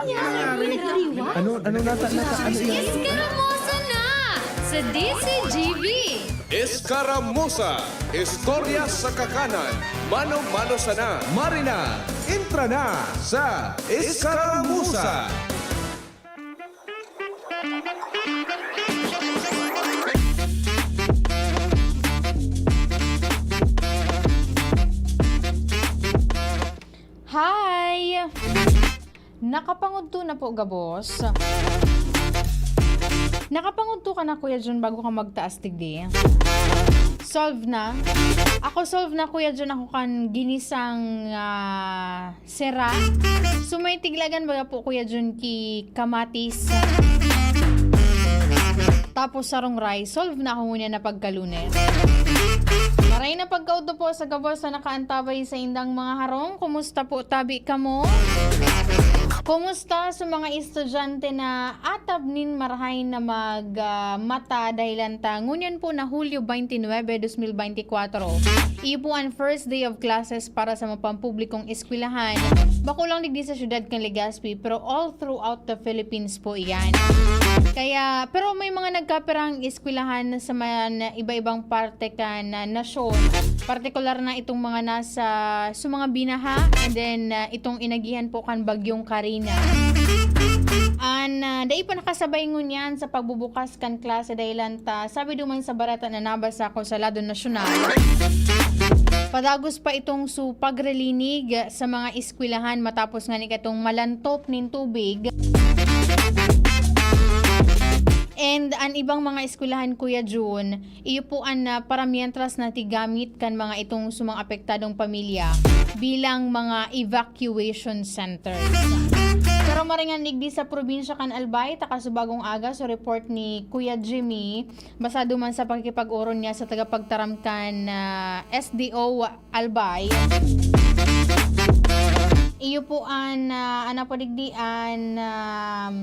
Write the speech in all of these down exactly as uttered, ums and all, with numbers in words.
Ano, ano nata, nata, ano yan? Eskaramuza na sa D C G B! Eskaramuza, istorya sa kakanan, mano-mano sana. Marina, entra na sa Eskaramuza! Hi! Nakapangudto na po gabos. Nakapangudto ka na, Kuya Jun, bago ka magtaas digdi? Solve na? Ako solve na, Kuya Jun, ako kan ginisang, ah, sera. So, may tiglagan baga po, Kuya Jun, ki kamatis. Tapos sarong rice. Solve na ako ngunyan na pagka-Lunes. Maray na pagkaudto po sa gabos na nakaantabay sa indang mga harong. Kumusta po, tabi kamo? Kumusta sa mga estudyante na atab nin marahay na mag, ah, mata dahilan ta ngunyan po na Hulyo twenty-nine, dos mil beintikwatro? Iyo po an first day of classes para sa mga pampublikong eskwelahan. Bako lang digdi sa siyudad kan Legazpi, pero all throughout the Philippines po iyan. Kaya, pero may mga nagkapirang eskwelahan sa mga iba-ibang parte kan, ah, nasyon. Partikular na itong mga nasa, sa mga binaha, and then, ah, itong inagihan po kan Bagyong Karina. An, ah, dai pa nakasabay ngunyan sa pagbubukas kan klase dahilan ta, sabi duman sa bareta na nabasa ko sa lado nasyonal, padagos pa itong su pagrilinig sa mga eskwelahan matapos ngani katong malantop nin tubig. And an ibang mga eskwelahan, Kuya Jun, iyo po an, ah, paramientras na tigamit kan mga itong sumang apektadong pamilya bilang mga evacuation centers. Pero maray ngan digdi sa probinsya kan Albay, takasubagong aga, so report ni Kuya Jimmy, basado man sa pakikipag-oron niya sa tagapagtaram kan, ah, S D O Albay. Iyo po an, ah, ano po digdi, an, um,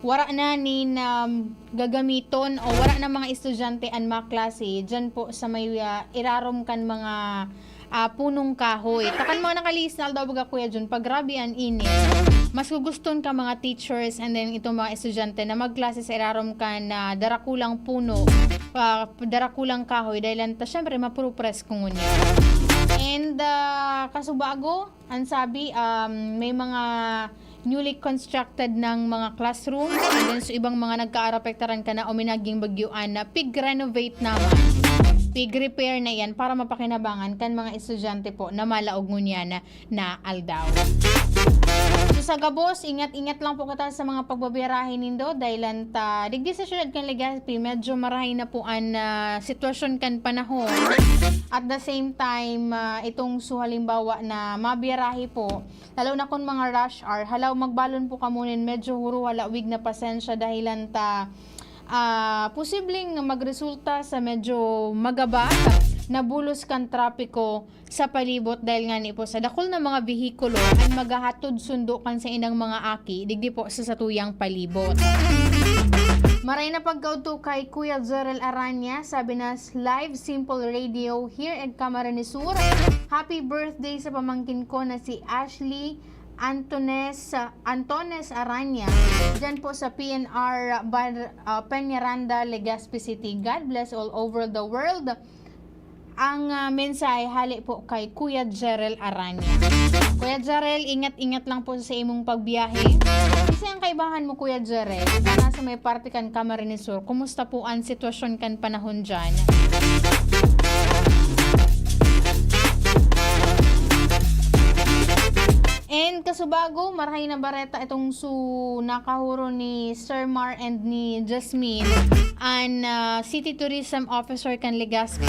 wara na nin, um, gagamiton o wara na mga estudyante an mga klase diyan po sa may, ah, irarom kan mga, ah, punong kahoy. Takan mga nakalihis na aldaw baga, Kuya Jun, pag grabe an init, mas guguston ka mga teachers and then itong mga estudyante na magklase sa irarom kan, ah, darakulang puno, ah, darakulang kahoy, dahil ta, syempre, mapurupresko ngunyan. And, ah, kasubago, an sabi, um, may mga newly constructed ng mga classroom, and then sa ibang mga nagkaarapektaran ka na o may naging bagyoan na pig-renovate naman, pig-repair na yan para mapakinabangan kan mga estudyante po na malaog ngunyan na, na aldaw. So, sa gabos, ingat-ingat lang po kita sa mga pagbabiyarahe nindo, dahil ta, digdi sa siyudad kan Legazpi, medyo marahay na po an, ah, sitwasyon kan panahon. At the same time, ah, itong su halimbawa na mabiyarahe po, lalo na kun mga rush hour, halaw magbalon po kamo nin medyo huro halawig na pasensya dahilan ta, ah, posibleng magresulta sa medyo magabat na bulos kan trapiko sa palibot dahil ngani po sa dakul na mga behikulo an maghahatod sundo kan saindang mga aki digdi po sa satuyang palibot. Maray na pagkaudto kay Kuya Jerel Aranya, sabi na, "Live Simple Radio here in Camarines Sur. Happy birthday sa pamangkin ko na si Ashley Antones, Antones Aranya, dyan po sa P N R Bar-, ah, Peñaranda, Legazpi City. God bless all over the world." Ang, ah, mensahe hale po kay Kuya Jerel Aranya. Kuya Jerel, ingat-ingat lang po sa imong pagbiyahe. Kasi ang kaibahan mo, Kuya Jerel, nasa may parte kan Camarines Sur, kumusta po ang sitwasyon kan panahon dyan? And kasubago, marahay na bareta itong su nakahuro ni Sir Mar and ni Jasmine. An, ah, City Tourism Officer kan Legazpi,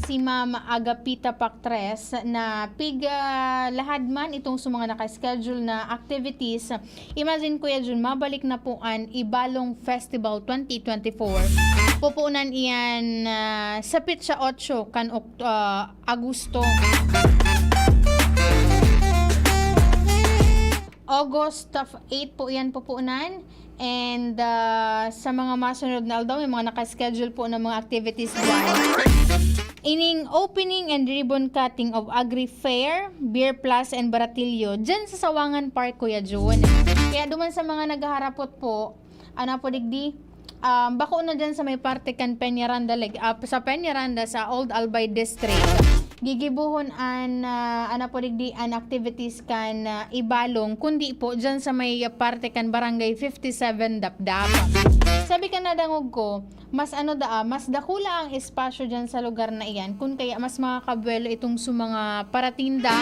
si Ma'am Agapita Pactres, na pig, ah, lahad man itong sa mga naka-schedule na activities. Imagine, Kuya Jun, mabalik na po an Ibalong Festival twenty twenty-four. Pupunan iyan, ah, sa petsa otso kan Oct-, ah, Agosto. August eight po iyan pupunan. And, ah, sa mga masunod na aldaw, may mga naka-schedule po na mga activities dyan. ining opening and ribbon cutting of Agri Fair, Beer Plus and Baratillo, dyan sa Sawangan Park, Kuya Jun. Kaya duman sa mga naghaharapot po, ano po digdi, um, bako na dyan sa may parte kan Peñaranda, leg-, ah, sa Peñaranda, sa Old Albay District. Gigibuhon an, ah, ano po digdi, an activities kan, ah, Ibalong, kundi po dyan sa may parte kan Barangay fifty-seven Dapdap. Sabi ka na dangog ko, mas ano daa, mas dakula ang espasyo diyan sa lugar na iyan, kun kaya mas makakabuelo itong sa mga paratinda,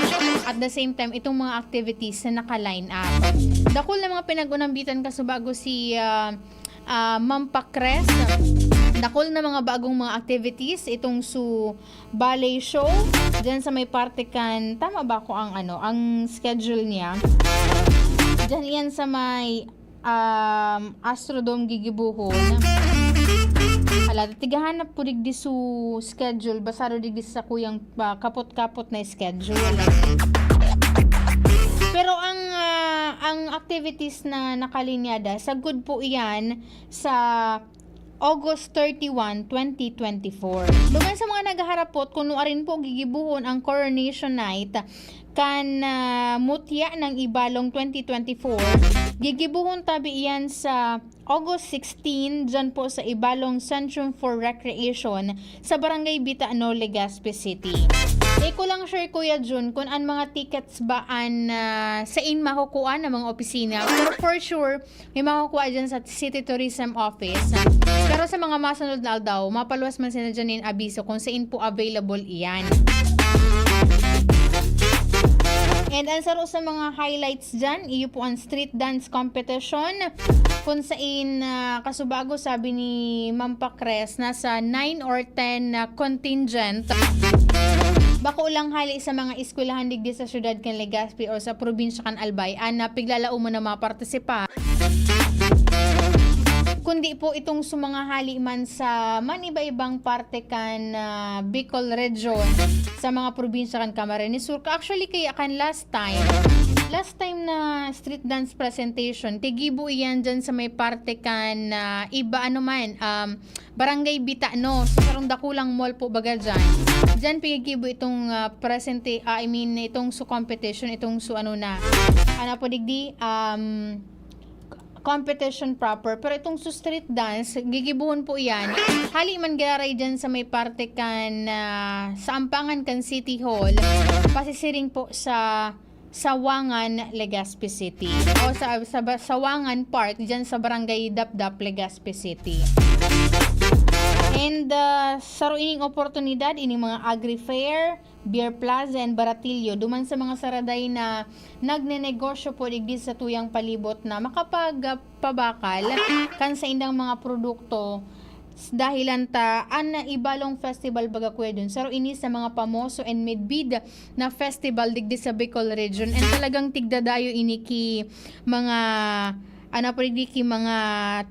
at the same time, itong mga activities na naka-line up. Dakul na mga pinag-unambitan kasubago si, ah, ah, Ma'am Pakres. Dakul na mga bagong mga activities itong su ballet show diyan sa may parte kan, tama ba ko ang ano, ang schedule niya? Diyan iyan sa may um, Astrodome gigibuhon. Ala, tigahanap po digdi su schedule, basado digdi sa kuyang, ah, kapot-kapot na schedule. Pero ang, ah, ang activities na nakalinyada, sagkod po iyan sa August thirty-one, twenty twenty-four. Duman sa mga naghaharapot, kuno arin po gigibuhon ang Coronation Night kan, ah, Mutya ng Ibalong twenty twenty-four. Gigibuhon tabi iyan sa August sixteen, dyan po sa Ibalong Centrum for Recreation sa Barangay Bitano, Legazpi City. Di ko lang sure, Kuya Jun, kung an mga tickets ba an, ah, sain makukuha ng mga opisina. Pero for sure, may makukuha dyan sa City Tourism Office. Pero sa mga masunod na aldaw, mapaluwas man sila dyan nin abiso kung sain po available iyan. And ang saro sa mga highlights dyan, iyo po ang street dance competition. Kung sain, ah, kasubago, sabi ni Ma'am Pakres, nasa nine or ten na contingent. Bako lang hali sa mga eskwelahan digdi sa syudad kan Legazpi o sa probinsya kan Albay, an, ah, piglalauman na mapartisipa. Kundi po itong sa mga hali man sa man iba-ibang parte kan, ah, Bicol Region, sa mga probinsya kan Camarines Sur. Actually, kaya kan last time, last time na street dance presentation, tigibo iyan dyan sa may parte kan, ah, iba ano man, um, Barangay Bitano, sa sarong dakulang mall po baga dyan. Dyan pigigibo itong, ah, presente-, ah, I mean, itong su competition, itong su ano na. Ano po digdi? Um, competition proper. Pero itong su street dance, gigibuhon po iyan. Hali man giraray dyan sa may parte kan, ah, sa ampangan kan City Hall, pasisiring po sa Sawangan, Legazpi City. O sa, sa ba-, Sawangan Park, dyan sa Barangay Dapdap, Legazpi City. And, ah, saro ining oportunidad, ining mga Agri Fair, Beer Plaza, and Baratillo, duman sa mga saraday na nagnenegosyo po digdi sa tuyang palibot na makapag, ah, pabakal kan saindang mga produkto. Dahilan ta, an Ibalong Festival baga, Kuya Jun, saro ini sa mga pamoso and midbid na festival digdi sa Bicol Region, and talagang tigdadayo ini ki mga, ano po, digdi ki mga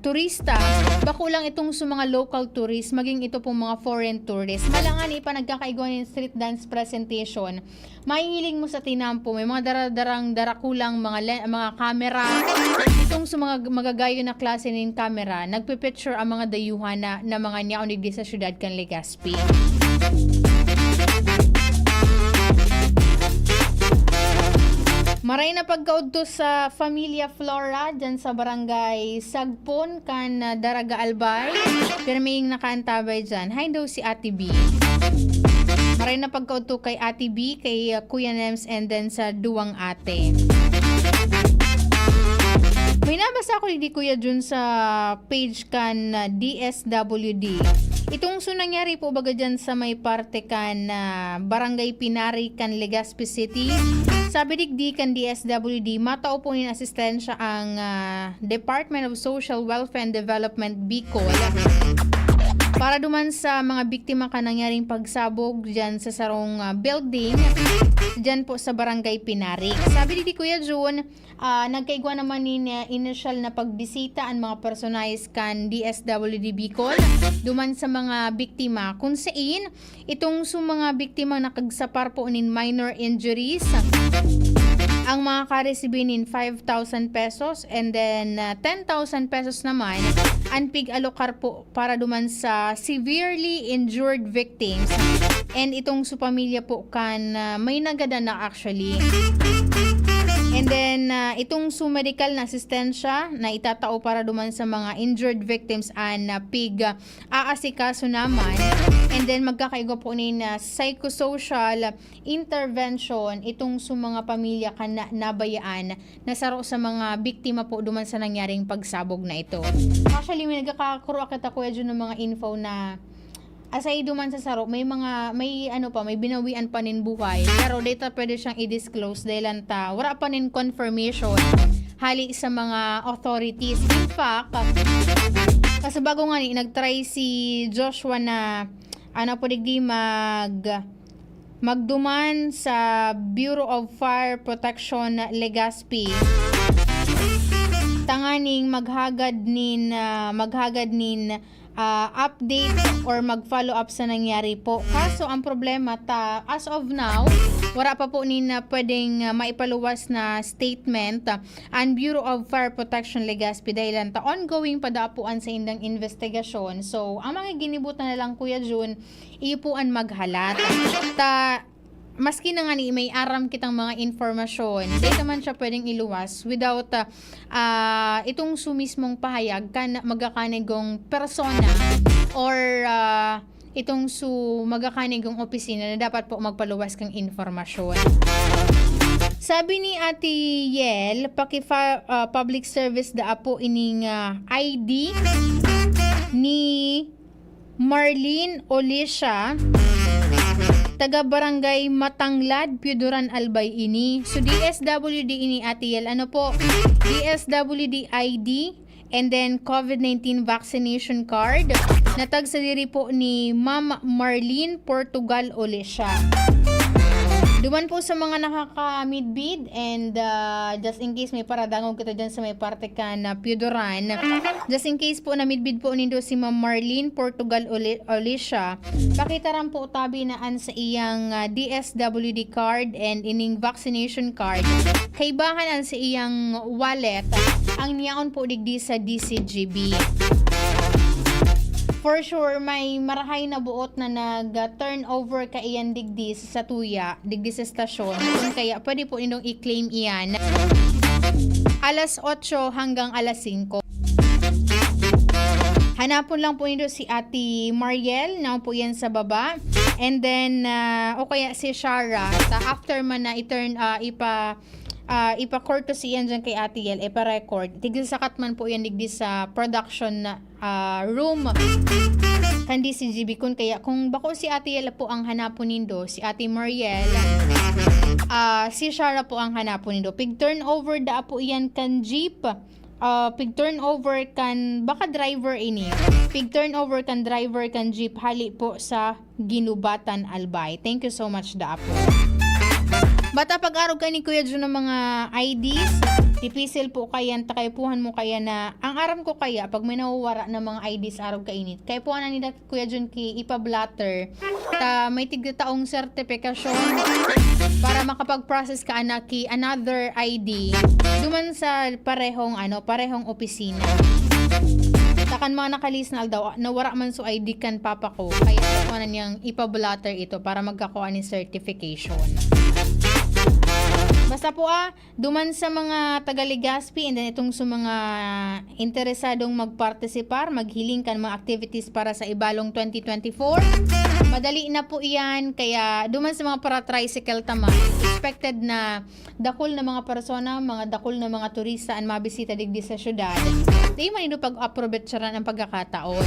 turista. Bako lang itong sa mga local tourist, maging ito pong mga foreign tourist. Malangan ipa nagkakaigwa nin street dance presentation. Mahihiling mo sa tinampo, may mga daradarang darakulang mga le-, mga kamera. Itong sa mga magagayon na klase nin kamera, nagpipicture ang mga dayuhan na, na mga niyaon digdi sa syudad kan Legazpi. Maray na pagkaudto sa Familia Flora, dyan sa Barangay Sagpon, kan, ah, Daraga Albay. Pirming nakaantabay dyan. Hi daw si Ate B. Maray na pagkaudto kay Ate B, kay, uh, Kuya Nems, and then sa duwang ate. May nabasa ako digdi, Kuya Jun, sa page kan, uh, D S W D. Itong su nangyari po baga dyan sa may parte kan, uh, Barangay Pinari kan Legazpi City. Sabi digdi kan D S W D, matao po nin asistensya ang, uh, Department of Social Welfare and Development Bicol para duman sa mga biktima kan nangyaring pagsabog diyan sa sarong, ah, building diyan po sa Barangay Pinarik. Sabi ni Kuya Jun, ah, nagkaigwa naman nin, ah, inisyal na pagbisita ang mga personahe kan D S W D Bicol duman sa mga biktima, kung sain itong su mga biktimang nakagsapar po nin minor injuries, ang mga karesibi nin five thousand pesos, and then, ah, ten thousand pesos naman ang pig-alokar po para duman sa severely injured victims. And itong su pamilya po kan, ah, may nagadan na actually. And then, ah, itong su medical na asistensya na itatao para duman sa mga injured victims an, ah, pig, ah, aasikaso naman. And then magkakaigwa po nin, ah, psychosocial intervention itong su mga pamilya kan na nabayaan na saro sa mga biktima po duman sa nangyaring pagsabog na ito. Actually, may nagkakakuro kita, Kuya Jun, ng mga info na aside duman sa saro, may mga, may ano pa, may binawian pa nin buhay. Pero di ta pwede siyang i-disclose dahil lang ta, wala pa nin confirmation hali sa mga authorities. In fact, kasi bago nga ni, nag-try si Joshua na, ano po, digdi mag, magduman sa Bureau of Fire Protection, Legazpi, tanganing maghagad nin, ah, maghagad nin, ah, update or mag-follow up sa nangyari po. Kaso ang problema ta, as of now, wala pa po nin, ah, pwedeng, ah, maipaluwas na statement, ah, ang Bureau of Fire Protection Legazpi dahil lang ta ongoing pa da po an saindang investigasyon. So, ang mga ginibutan na lang, Kuya Jun, iyo po an maghalat. Ta, maski na nga ni may aram kitang mga informasyon, di naman siya pwedeng iluwas without, ah, ah, itong su mismong pahayag kan magakanigong persona or, ah, itong su magakanigong opisina na dapat po magpaluwas kang informasyon. Sabi ni Ate Yel, paki-fa-, ah, public service da apo ining, ah, I D ni Marlene Olicia, taga Barangay Matanglad, Pioduran, Albay ini. So, D S W D ini, Ate Yel. Ano po? D S W D I D, and then covid nineteen vaccination card. Natag sa diri po ni Ma'am Marlene Portugal Olicia. Duman po sa mga nakaka-midbid and, ah, just in case may paradangog kita dyan sa may parte ka na Pioduran. Just in case po na midbid po nindo si Ma'am Marlene Portugal Oli-, Olicia, pakitaran po tabi na an sa iyang, ah, D S W D card and ining vaccination card. Kaibahan an sa iyang wallet, ang niyaon po digdi sa D C G B. For sure, may marahay na buot na nag-turnover kaiyan digdi sa satuya, digdi sa estasyon. Kung kaya, pwede po nindong i-claim iyan alas otso hanggang alas singko. Hanapon lang po nindo si Ate Mariel, na po yan sa baba. And then, ah, o kaya si Shara. Sa after man na i-turn, ah, ipa, ah, ipa-courtesy yan dyan kay Ate Yel, ipa-record. Tigsasakat man po yan digdi sa production na, ah, room kan D C G B. Kun kaya, kung bako si Ate Yel po ang hanapon nindo, si Ate Mariel, ah, si Shara po ang hanapon nindo. Pig turnover da po yan kan jeep. Ah, pig turnover kan, baka driver ini. Pig turnover kan driver kan jeep hali po sa Ginubatan, Albay. Thank you so much, da po. Bata pag-arog ka ni Kuya Jun ng mga I Ds, dipisil po kaya, takaipuhan mo kaya na, ang aram ko kaya, pag may nawawara ng mga I Ds arog kainit, kaipuhan na nila Kuya Jun ki ipa-blotter, ta may tigtataong sertifikasyon para makapag-process ka ana ki another I D duman sa parehong, ano, parehong opisina. Ta kan mga nakalis na aldaw, nawara man su I D kan papa ko, kaya ako na niyang ipa-blotter ito para magkakua ni certification. Basta po, ah, duman sa mga taga Legazpi, and then itong sa mga interesadong magpartisipar, maghiling kan mga activities para sa Ibalong twenty twenty-four, madali na po iyan. Kaya duman sa mga para-tricycle taman, expected na dakul na mga persona, mga dakul na mga turista an mabisita digdi sa syudad. Di man nindo pag-aprovecharaan ang pagkakataon.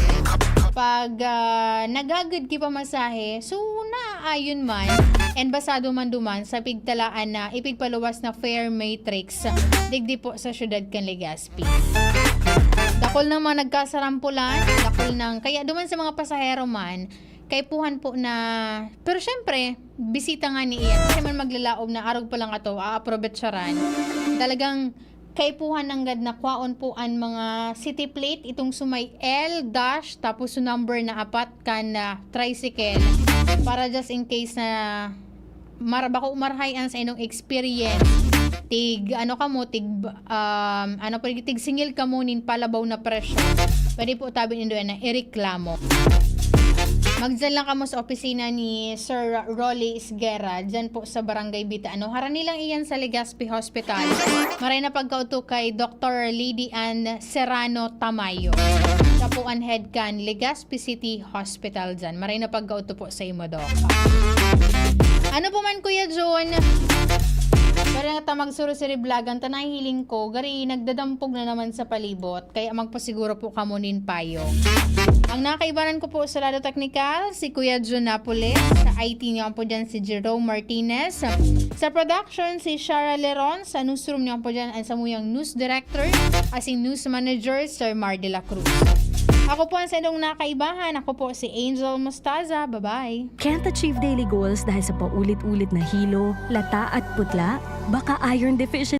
Pag, ah, naghagad ki pamasahe, so, naayon man, and basado man duman sa pigtalaan na ipigpaluwas na fare matrix digdi po sa syudad kan Legazpi. Dakul nang mga nagkasarampulan, dakul nang, kaya duman sa mga pasahero man, kaipuhan po na, pero syempre, bisita nga ni iyan. Kasi man maglalaom na arog pa lang ato, aaprobetsaran. Talagang kaipuhan nanggad na kwaon po an mga city plate, itong sumay L dash, tapos su number na apat kan, ah, tricycle. Para just in case na mar-, bako marahay an sa inyong experience. Tig, ano ka mo, tig, um, ano po, tig singil ka mo nin palabaw na presyo. Pwede po tabi nindo yan na ireklamo. Magdyan lang kamo sa opisina ni Sir Rolly Isguera, dyan po sa Barangay Bita. Ano, harani lang iyan sa Legazpi Hospital. Maray na pagkaoto kay Doctor Lady Ann Serrano Tamayo. Siya po an head kan Legazpi City Hospital dyan. Maray na pagkaoto po sa imo, Doc. Ano po man, Kuya Jun? Pero nga ta magsuro-suri vlog, ang tanay hiling ko, gari nagdadampog na naman sa palibot. Kaya magpasiguro po kamo nin payo. Ang nakaibanan ko po sa lado teknikal, si Kuya Jun Napoles. Sa I T niyo po dyan si Jerome Martinez. Sa production, si Shara Leron. Sa newsroom niyo po dyan ang samuyang news director, asin news manager, Sir Mar de la Cruz. Ako po ang sa inyong nakaibahan. Ako po si Angel Mostaza. Bye-bye. Can't achieve daily goals dahil sa paulit-ulit na hilo, lata at putla? Baka iron deficiency